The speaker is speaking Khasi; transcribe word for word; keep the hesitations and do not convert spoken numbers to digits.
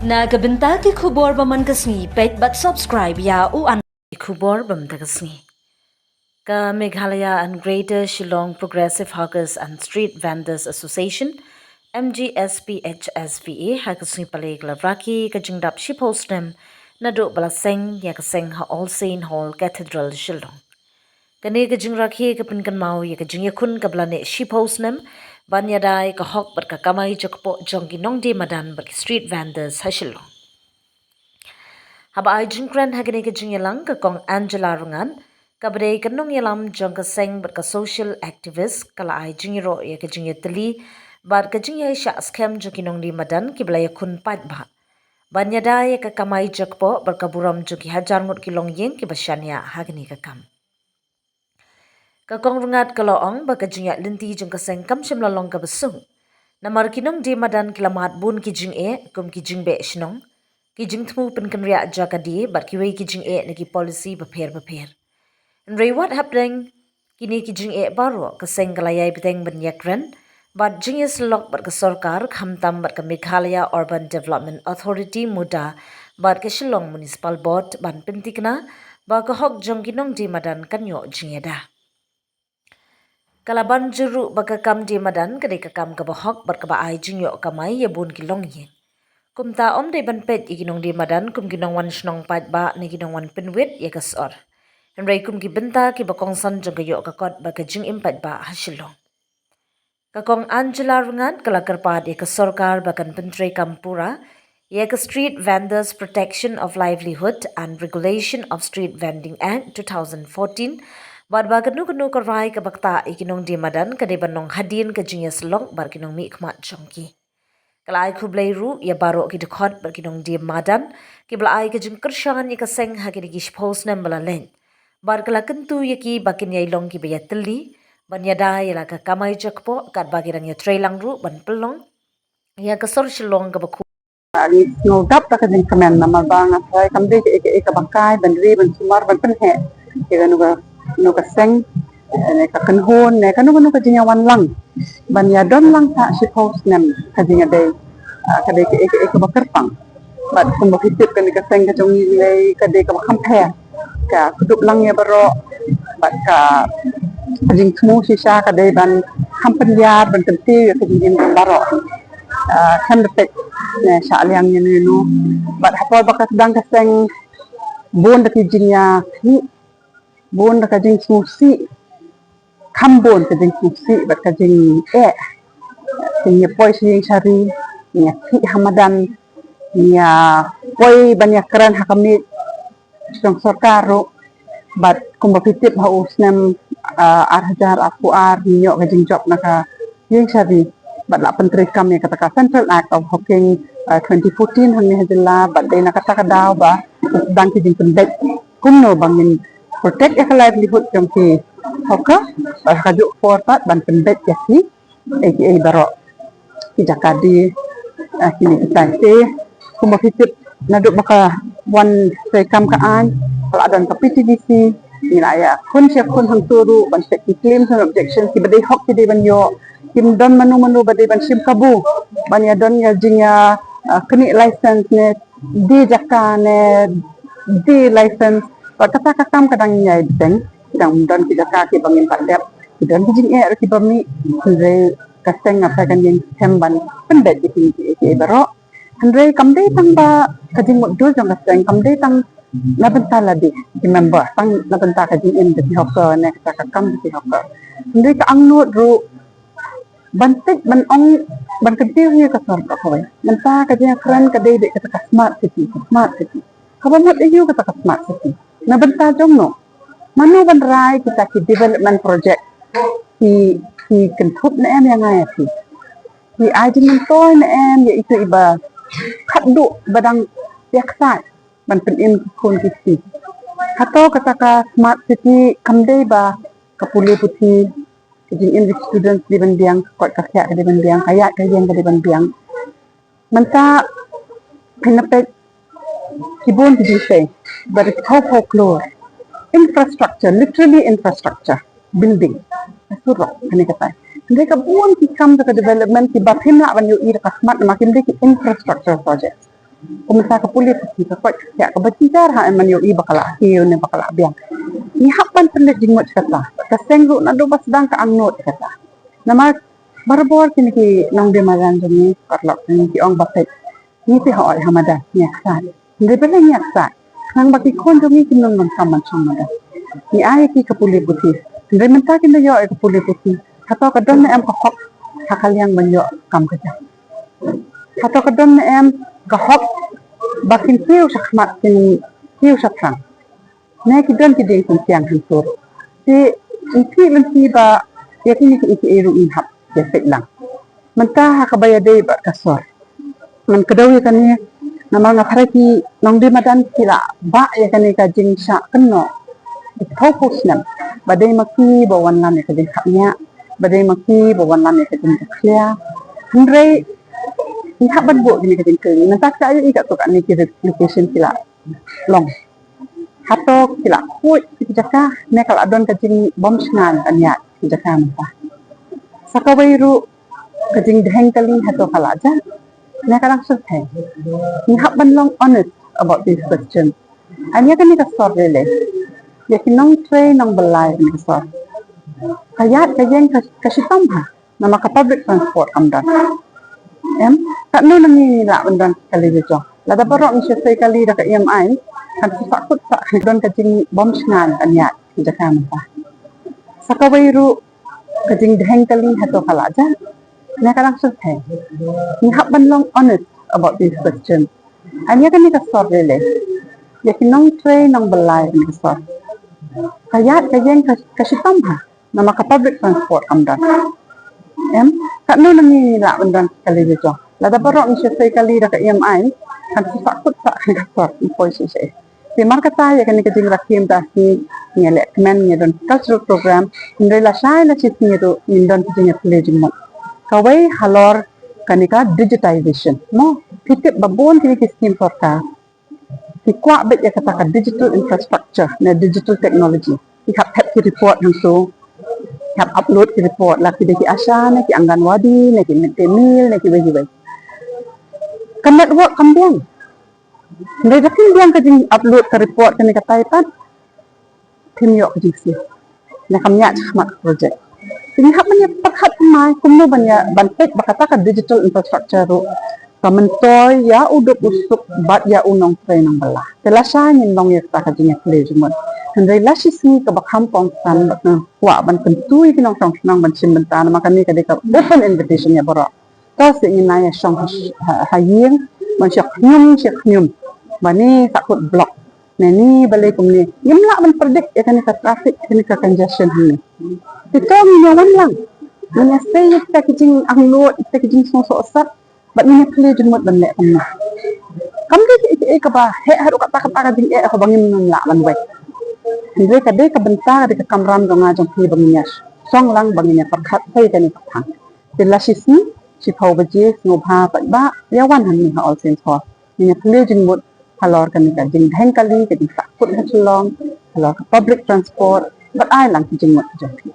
Na ka bynta ki khubor ba man ka sngi, peit bad subscribe ïa u an. Ki khubor ba man ka sngi. Ka Meghalaya and Greater Shillong Progressive Hawkers and Street Vendors Association, M G S P H S V A, ha ka sngi Palei ka la rakhe ka jingdap shiphew snem naduh ba la seng ïa ka seng ha All Saint Hall Cathedral Shillong. Kane ka jingrakhe ka pynkynmaw ïa ka jingïakhun kaba la neh shiphew snem ban ïada ïa ka hok bad ka kamai jakpoh jong ki nongdie madan bad ki street vendors ha Shillong. Haba ai jingkren ha kane ka jingïalang, ka Kong Angela Rngad, kaba dei ka nongïalam jong ka seng bad ka social activist, ka la ai jingïaroh ïa ka jingïatylli bad ka jingïaishah skhem jong ki nongdie madan kiba la ïakhun paidbah ban ïada ïa ka kamai jakpoh bad ka burom jong ki hajar ngut ki longïing kiba shaniah ha kane ka kam. Ka Kong Rngad ka la ong ba ka jingïaid lynti jong ka seng kam shym la long kaba suk, namar ki nongdie madan ki la mad bun ki jingeh, kum ki jingbeh shnong, ki jingthmu pynkynriah jaka die bad kiwei ki jingeh na ki policy bapher bapher. Hynrei wat hapdeng kine ki jingeh baroh, ka seng ka la ïai bteng ban ïakren bad jingïasyllok bad ka sorkar, khamtam bad ka Meghalaya Urban Development Authority, MUDA, bad ka Shillong Municipal Board ban pynthikna ba ka hok jong ki nongdie madan kan ïoh jingïada. Ka la ban jur ruh ba ka kam die madan ka dei ka kam kaba hok bad kaba ai jingïoh kamai ïa bun ki longïing. Kumta ym dei ban peit ïa ki nongdie madan kum ki nongwan shnong paidbah ne ki nongwan pynwit ïa ka sor, hynrei kum ki bynta kiba kongsan jong ka ïoh ka kot bad ka jingim paidbah ha Shillong. Ka Kong Angela Rngad ka la kyrpad ïa ka sorkar ba kan pyntreikam pura ïa ka Street Vendors Protection of Livelihood and Regulation of Street Vending Act two thousand fourteen, bad ba kano kano ka rai kaba ktah ïa ki nongdie madan ka dei ban long hadien ka jingïasyllok bad ki nongmihkhmat jong ki. Ka la ai khublei ruh ïa baroh ki dkhot bad ki nongdie madan kiba la ai ka jingkyrshan ïa ka seng ha kine ki shiphew snem ba la leit, bad ka la kyntu ïa ki ba kin ïai long kiba ïatylli ban ïada ïa la ka kamai jakpoh, katba ki dang ïatreilang ruh ban pynlong ïa ka sor Shillong kaba khuid. Ngi sngewdap da ka jingkmen namar ba nga tharai kam dei kaei kaei kaba kai ban ri ban sumar ban pynheh ïa kano ka, kano ka seng, eh, ne ka kynhun ne kano kano ka jingïawan lang ban ïadon lang sa shiphew snem ka jingïadei, ah, ka dei kaei kaei kaba kyrpang. Bad kumba phi tip kane ka seng ka jong ngi ka dei kaba kham pher, ka kdup lang ïa baroh, bad ka jingthmu shisha ka dei ban kham pynïar ban kyntiew ïa ka jingim jong baroh. Ah, khlem da peit ne shah liang ïano ïano. Bad ha por ba ka sdang ka seng bun da ki jingïasih, bun da ka jingsngewsih, kham bun ka jingsngewsih bad ka jingeh. Ki ïa poi sha ïing sha ri, ïa sih ha madan, ïa poi ban ïa kren ha ka miej jong sorkar ruh. Bad kumba phi tip ha u snem, ah, ar hajar arphew ar ngi ïoh ka jingjop na ka ïing sha ri bad la pyntreikam ïa kata ka Central Act of Hawking, ah, twenty fourteen hangne ha jylla, bad dei na kata ka daw ba dang ki jingpynbeit kumno ba ngin protect ïa ka livelihood jong ki hawker, bad ha kajuh por pat ban pynbeit ïa ki ei ki ei baroh, ki jaka die, eh, kine kitai te. Kumba phi tip naduh ba ka wan treikam ka aiñ, ka la don ka P T D C, ngi la ïakhun ïakhun hangto ruh ban peit ki claims and objections kiba dei hok ki dei ban ïoh, kim don mano mano ba dei ban shim kabu ban ïadon ïa jingïa, eh, knieh license ne die jaka ne die license. Bad kata ka kam ka dang ïai bteng, ki dang don ki jaka kiba ngim pat dep, ki don ki jingeh ruh kiba mih, hynrei ka seng nga tharai kan ïeng skhem ban pynbeit ïa kine kiei kiei baroh. Hynrei kam dei tang ba ka jingmutdur jong ka seng, kam dei tang na bynta lade ki member, tang na bynta ka jingim jong ki hawker ne kata ka kam jong ki hawker. Hynrei ka angnud ruh ban peit ban ong, ban kyntiew ïa ka sorkar kawei. Mynta ka jingkren ka dei dei kata ka smart city, ka smart city. Kaba mut aïu kata ka smart city? Na bynta jong no? Mano ban rai kita ki development project? Ki, ki kynthup ne em ïa nga ïa phi? Ki ai jingmyntoi ne em ïa itu iba khatduh ba dang ïa ksai ban pynim ki khun ki kti? Hato kata ka smart city kam dei ba ka pule puthi, ka jingim jong ki students dei ban biang, ka koit ka khiah ka dei ban biang, ka ïaid ka ïeng ka dei ban biang? Mynta phin ïa peit ki bun ki jingtei, bad ki phew phew klur. Infrastructure, literally infrastructure, building, ka surok, kane katai. Hynrei ka bun ki kam jong ka development kiba phim lah ban ïohi da ka khmat namar kim dei ki infrastructure project. Kumta ka pule puthi ka koit ka khiah kaba jynjar ha, em, man ïohi ba ka la kiew ne ba ka la biang. Ngi hap ban pynleit jingmut kata. Ka seng ruh naduh ba sdang ka angnud kata. Namar barabor kine ki nongdie madan jong ngi, paralok jong ngi ki ong ba peit, ngi te hooid ha madan ngi ïa ksai. Hynrei balei ngi ïa ksai? Khnang ba ki khun jong ngi kin ym donkam ban shong madan. Ngi ai ïa ki ka pule puthi. Hynrei mynta kin da ïoh ïa ka pule puthi, hato ka don ne em ka hok ha ka liang ban ïoh kam ka jam? Hato ka don ne em ka hok ba kin kiew sha khmat, kin kiew sha thrang? Ne ki don ki diengpynsiang hangto ruh. Te ngi tip lynti ba ïa kine kiei kiei ruh ngin hap ïa peit lang. Mynta ha kaba ïadei bad ka sor, ngan kdew ïa kane, namar nga tharai ki nongdie madan ki la bah ïa kane ka jingshah kynnoh. Ki phew phew snem ba dei ma ki ba wanlam ïa ka jingkhapngiah, ba dei ma ki ba wanlam ïa ka jingjakhlia. Hynrei ngi hap ban buh kine ka jingkylli. Mynta ka ïohi katto katne ki relocation ki la long. Hato ki la khuid ki jaka ne ka la don ka jingbym shngaiñ ban ïaid ki jaka mynta? Sa kawei ruh, ka jingdheng kali hato ka la jah ne ka dang syrthei? Ngi hap ban long honest about this question. Ai ïa kane ka sor lei lei, ïa ki nongtrei nongbylla ïa kane ka sor. Ka ïaid ka ïeng ka, ka shitom ha, namar ka public transport kam don. Em, katno na ngi ngi lah ban don ki kali jong jong? Lada baroh ngi shu sei kali da ka E M I, kan shu sahkut sah, kan don ka jingbym shngaiñ ban ïaid ki jaka mynta. Sa kawei ruh, ka jingdheng kali hato ka la jah ne ka dang syrthei? Ngi hap ban long honest about this question. Ai ïa kane ka sor lei lei, ïa ki nongtrei nongbylla ïa kane ka sor. Ka ïaid ka ïeng ka, ka shitom ha, namar ka public transport kam don. Em, katno na ngi ngi lah ban don ki kali jong jong? Lada baroh ngi shu sei kali da ka E M I, kan shu sahkut sah kane ka sor, ym poi shisha. Te namar kata ïa kane ka jingrakhe mynta ngi, ngi ïa leh kmen, ngi don cultural program, hynrei lashai lashisngi ruh ngin don ki jingïaphylliew jingmut. Kawei halor kane ka digitization. Mo, phi tip ba bun kine ki skim sorkar ki kwah beit ïa kata ka digital infrastructure ne digital technology. Ki hap thep ki report hangto, ki hap upload ki report, la ki dei ki ASHA ne ki Anganwadi ne ki mid day meal ne kiwei kiwei. Ka network kam biang. Hynrei da kim biang ka jingupload ka report kane katai pat, kim ïoh ka jingsniew ne kam ïaid shakhmat ka project. Te ngi hap ban ïa pyrkhat thymmai kumno ban ïa, ban peit ba kata ka digital infrastructure ruh ka myntoi ïa u duk u suk bad ïa u nongtrei nongbylla. Te lashai ngin long ïa kata ka jingïaphylliew jingmut. Hynrei lashisngi kaba kham kongsan bad nga kwah ban kyntu ïa ki nongshong shnong ban shim bynta, namar kane ka dei ka open invitation ïa baroh. To shu ngin ïa shong ha, ha, ha ïing, ban shu khñium, shu khñium. Ba ne sahkut block, ne ne balei kumne. Ngim lah ban predict ïa kane ka traffic, kane ka congestion hangne. Te to ngin ïa wan lang, ngin ïa sei ïa kita ki jingangnud, kita ki jingsngewsohsat, bad ngin ïaphylliew jingmut ban leh kumne. Kam dei kiei kiei kaba heh haduh katta katta ka jingeh kaba ngim lah ban weng. Hynrei ka dei ka bynta, ka dei ka kamram jong nga jong phi ba ngin ïa shong lang, ba ngin ïa pyrkhat ïa kane ka phang. Te lashisngi shiphew baje, sngewbha paidbah, ïa wan hangne ha All Saints Hall. Ngin ïaphylliew jingmut halor kane ka jingdheng kali, ka jingsahkut ha Shillong, halor ka public transport, bad ai lang ki jingmut jong phi.